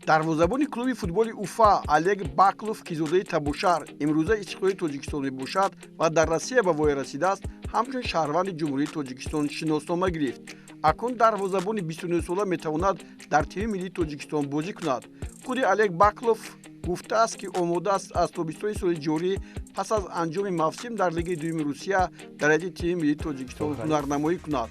Дарвозабони клуби футболи Уфа Олег Баклов, ки зодаи Табошаҳр, имрӯза Истиқлоли Тоҷикистон мебошад ва дар Россия ба воя расидааст, ҳамчун шаҳрванди Ҷумҳурии Тоҷикистон шиноснома гирифт. Акнун дарвозабони 29-сола метавонад дар тими миллии Тоҷикистон бозӣ кунад. Худи Олег Баклов гуфтааст, ки омода аст аз тобистони соли ҷорӣ пас аз анҷоми мавсим дар Лигаи дуюми Русия дар ҳайати тими миллии Тоҷикистон ҳунарнамоӣ кунад.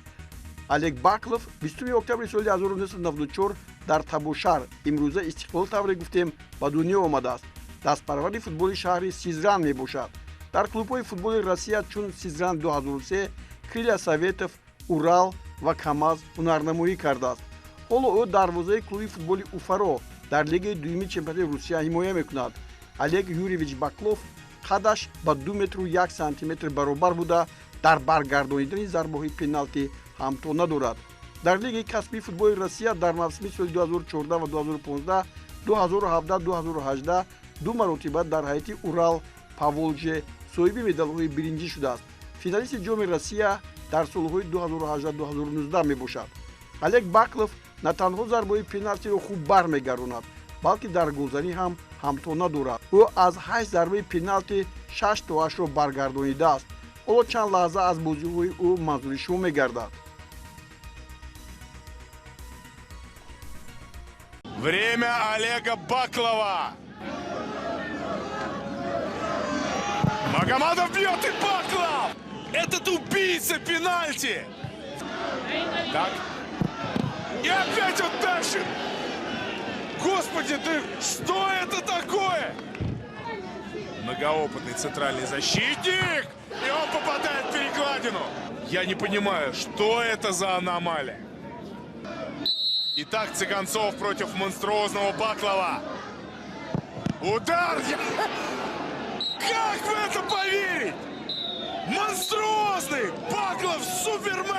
Олег Баклов 20 октябри соли 1994 дар Табошаҳр, имрӯза Истиқлол, тавре гуфтем, ба дунё омадааст. Дастпарвари футболи шаҳри Сизран мебошад. Дар клубҳои футболи Россия чун Сизран 2003, Крылья Советов, Урал ва Камаз ҳунарнамоӣ кардааст. Ҳоло ӯ дарвозаи клуби футболи Уфаро дар лигаи дуюми чемпионати Русия ҳимоя мекунад. Олег Юрьевич Баклов қадаш ба 2 метру 1 сантиметр баробар буда, дар баргардонидани зарбаҳои пеналти ҳамто надорад. Дар лигаи касбии футболи Россия дар мавсими соли 2014 ва 2015, 2017-2018 ду маротиба дар ҳайати Урал Поволжье соҳиби медалҳои биринҷӣ шудааст. Финалисти Ҷоми Россия дар солҳои 2018-2019 мебошад. Олег Баклов на танҳо зарбаҳои пеналтиро хуб бармегардонад, балки дар голзанӣ ҳам ҳамто надорад. Ӯ аз 8 зарбаи пеналти 6 тоашро баргардонидааст. Ҳоло чанд лаҳза аз бозиҳои ӯ манзури шумо мегардад. Время Олега Баклова. Магомадов бьет, и Баклов! Этот убийца пенальти! Так. И опять он тащит! Господи, ты что это такое? Многоопытный центральный защитник! И он попадает в перекладину! Я не понимаю, что это за аномалия? Итак, Цыганцов против монструозного Баклова. Удар! Как в это поверить? Монструозный Баклов, супермен!